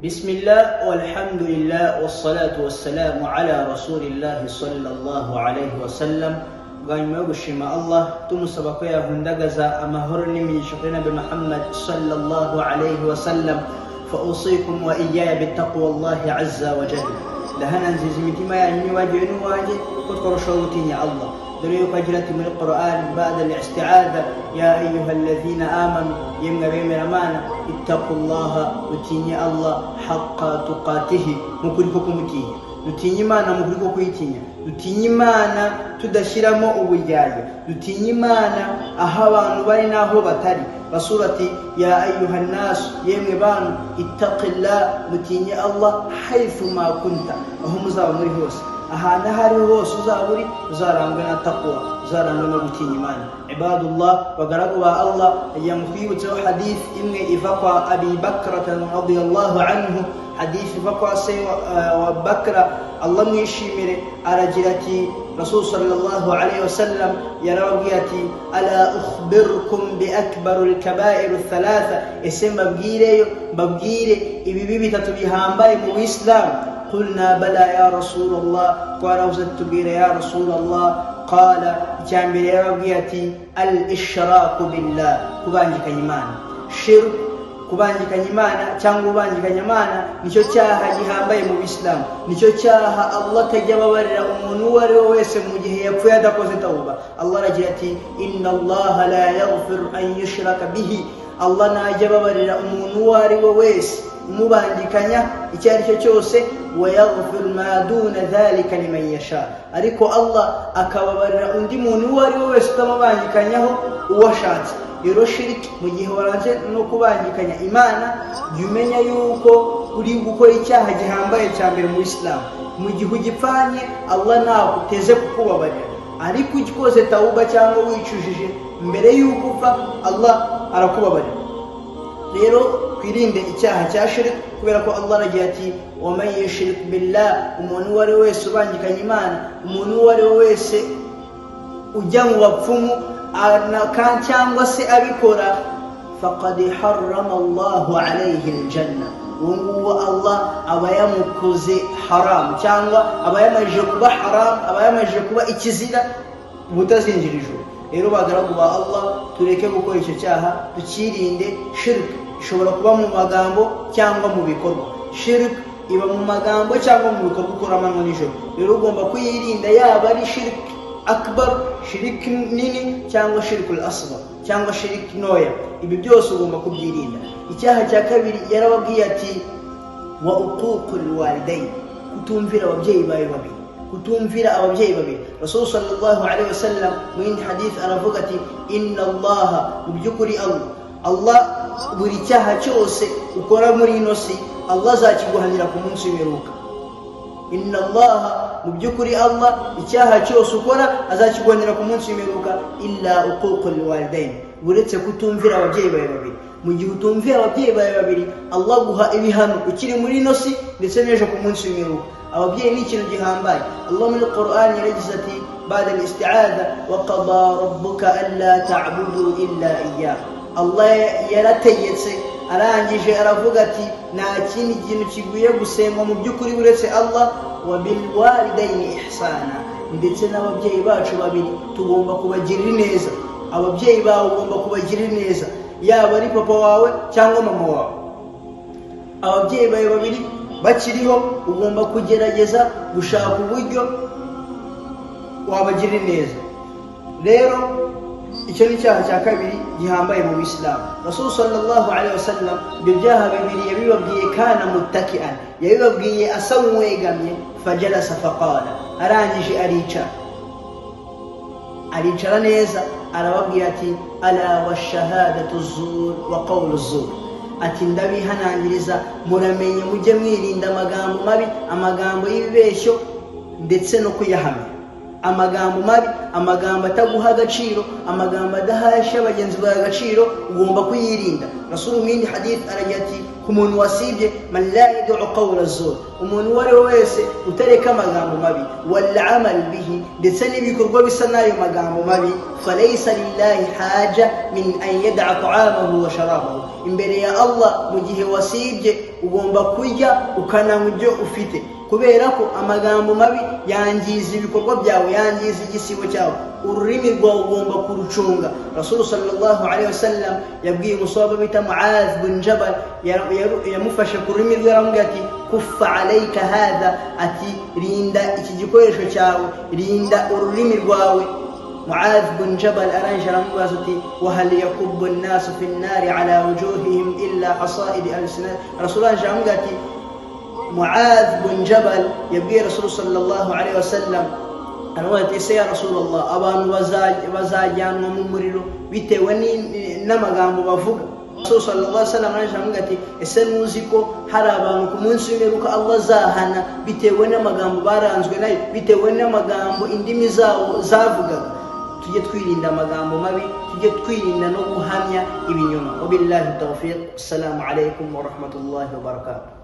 بسم الله والحمد لله والصلاة والسلام على رسول الله صلى الله عليه وسلم. Bwa nyuma yo gushima Allah, tumusaba ko yahundagaza amahoro n'imigisha kuri Nabi Muhammad صلى الله عليه وسلم, فأوصيكم وإياي بتقوى الله عز وجل. Ndahana nziza imitima yanyu nibagiwe n'uwanjye ko twarushaho gutinya Allah, dore yuko agira ati muri Quran بعد الاستعاذة: يا أيها الذين آمنوا, yemwe abemeramana, اتقوا الله, utinye Allah, حق تقاته, mu kuri ko kumutinya. Dutinye Imana mu kuri ko kuyitinya, dutinye Imana tudashyiramo uburyarya, dutinye Imana aho abantu bari n'aho batari. Rasulu ati: يا أيها الناس, yemwe bantu, اتق الله, mutinye Allah, حيثما كنت, aho muzaba muri hose, ahantu aho ariho hose uzaba uri, uzarangwe na taqwa, uzarangwe no gutinya Imana. عباد الله, bagaragu ba Allah, agira ngo twibutseho hadith imwe iva kwa Abi Bakrata رضي الله عنه, hadith iva kwa se wa Bakra, Allah mwishimire. Aragira ati: Rasul صلى الله عليه وسلم yarababwiye ati: ألا أخبركم بأكبر الكبائر الثلاثة? Ese mbabwireyo, mbabwire ibibi bitatu bihambaye mu Bisilamu? قلنا بلى يا رسول الله, twaravuze, tubwire يا رسول الله. قال, icya mbere yarababwiye ati: الإشراك بالله, kubangikanya Imana, shirk, kubangikanya Imana cyangwa ubangikanya Imana nicyo cyaha gihambaye mu Bisilamu, nicyo cyaha Allah atajya ababarira umuntu uwo ari we wese mu gihe yapfuye adakoze tawuba. Allah aragira ati: إن الله لا يغفر أن يشرك به, Allah ntajya ababarira umuntu uwo ari we wese umubangikanya icyo ari cyo cyose, ويغفر ما دون ذلك لمن يشاء, ariko Allah akababarira undi muntu uwo ari we wese utamubangikanyaho uwo ashatse. Rero shiriki, mu gihe waranze no kubangikanya Imana, jya umenya yuko uri gukora icyaha gihambaye cya mbere mu Isilamu. Mu gihe ugipfanye, Allah ntabwo uteze kukubabarira, ariko ugikoze tawuba cyangwa wicujije mbere y'uko upfa, Allah arakubabarira. Rero twirinde icyaha cya shiriki, kubera ko Allah aragira ati: ومن يشرك بالله, umuntu uwo ari we wese ubangikanya Imana, umuntu uwo ari we wese ujya mu bapfumu cyangwa se abikora, فقد حرم الله عليه الجنة, uwo nguwo Allah aba yamukoze haramu, cyangwa aba yamajije kuba haramu, aba yamajije kuba ikizira ubutazinjira ijuru. Rero bagaragu ba Allah, tureke gukora icyo cyaha, tukirinde. Shirk ishobora kuba mu magambo cyangwa mu bikorwa. Shirk iba mu magambo cyangwa mu bikorwa ukora amanywa nijoro. Rero ugomba kuyirinda, yaba ari shirk أكبر, shirik nini, cyangwa شرك الأصغر, cyangwa shirik ntoya, ibi byose ugomba kubyirinda. Icyaha cya kabiri yarababwiye ati: وعقوق الوالدين, kutumvira ababyeyi bawe babiri, kutumvira ababyeyi babiri. Rasul صلى الله عليه وسلم mu yindi hadith aravuga ati: إن الله, mu by'ukuri Allah, Allah, buri cyaha cyose ukora muri ino si, Allah azakiguhanira ku munsi w'imperuka. إن الله, mu by'ukuri Allah, icyaha cyose ukora azakiguhanira ku munsi w'imperuka, إلا عقوق الوالدين, uretse kutumvira ababyeyi bawe babiri. Mu gihe utumvira ababyeyi bawe babiri, Allah guha ibihano ukiri muri ino si ndetse n'ejo ku munsi w'imperuka. Ababyeyi ni ikintu gihambaye. Allah muri Quran yaragize ati بعد الاستعاذة: وقضى ربك ألا تعبدوا إلا إياه. Allah yarategetse, arangije aravuga ati: nta kindi kintu kiguye gusengwa mu by'ukuri uretse Allah, وبالوالدين إحسانا, ndetse n'ababyeyi bacu babiri tugomba kubagirira neza. Ababyeyi bawe ugomba kubagirira neza, yaba ari papa wawe cyangwa mama wawe. Ababyeyi bawe babiri bakiriho, ugomba kugerageza gushaka uburyo wabagirira neza. Rero icyo ni icyaha cya kabiri gihambaye mu Bisilamu. Rasul صلى الله عليه وسلم ibyo byaha bibiri yabibabwiye كان متكئا, yabibabwiye asa nk'uwegamye. فجلس فقال, arangije aricara, aricara neza, arababwira ati: ألا وشهادة الزور وقول الزور. Ati: ndabihanangiriza, muramenye mujye mwirinda amagambo mabi, amagambo y'ibibeshyo, ndetse no kuyahamya. Amagambo mabi, amagambo ataguha agaciro, amagambo adahasha bagenzi bawe agaciro, ugomba kuyirinda. Rasulu mu yindi hadith aragira ati ku muntu wasibye: من لا يدع قول الزور, umuntu uwo ari we wese utareka amagambo mabi, والعمل به, ndetse n'ibikorwa bisa n'ayo magambo mabi, فليس لله حاجة من أن يدع طعامه وشرابه. Imbere ya Allah, mu gihe wasibye Ugomba kurya ukananywa ibyo ufite, kubera ko amagambo mabi yangiza ibikorwa byawe, yangiza igisibo cyawe. Ururimi rwawe ugomba kurucunga. Rasulu sallallahu alaihi wasallam yabwiye umusahaba bita Muaz bin Jabal, yamufashe ku rurimi rwe, aramubwira ati: "Kuffa alayka hadha", ati: "Rinda iki gikoresho cyawe, rinda ururimi rwawe." Muaz bin Jabal arangije aramubaza ati: "Wahal yakubu nnasu fi nnari ala wujuhihim illa hasaidi alsinat?" Rasul arangije aramubwira ati, Muaz bin Jabal yabwiye Rasulu sallallahu alaihi wasallam, aravuga ati: "Ese ya Rasulallah, abantu bazajyanwa mu muriro bitewe n'amagambo bavuga?" Rasul sallallahu alaihi wasallam arangije aramubwira ati: "Ese ntuzi ko hari abantu ku munsi w'imperuka Allah azahana bitewe n'amagambo baranzwe nayo, bitewe n'amagambo indimi zabo zavugaga?" Tujye twirinda amagambo mabi, tujye twirinda no guhamya ibinyoma. Wabillahi tawfiq. Assalamu alaikum wa rahmatullahi wa barakatuh.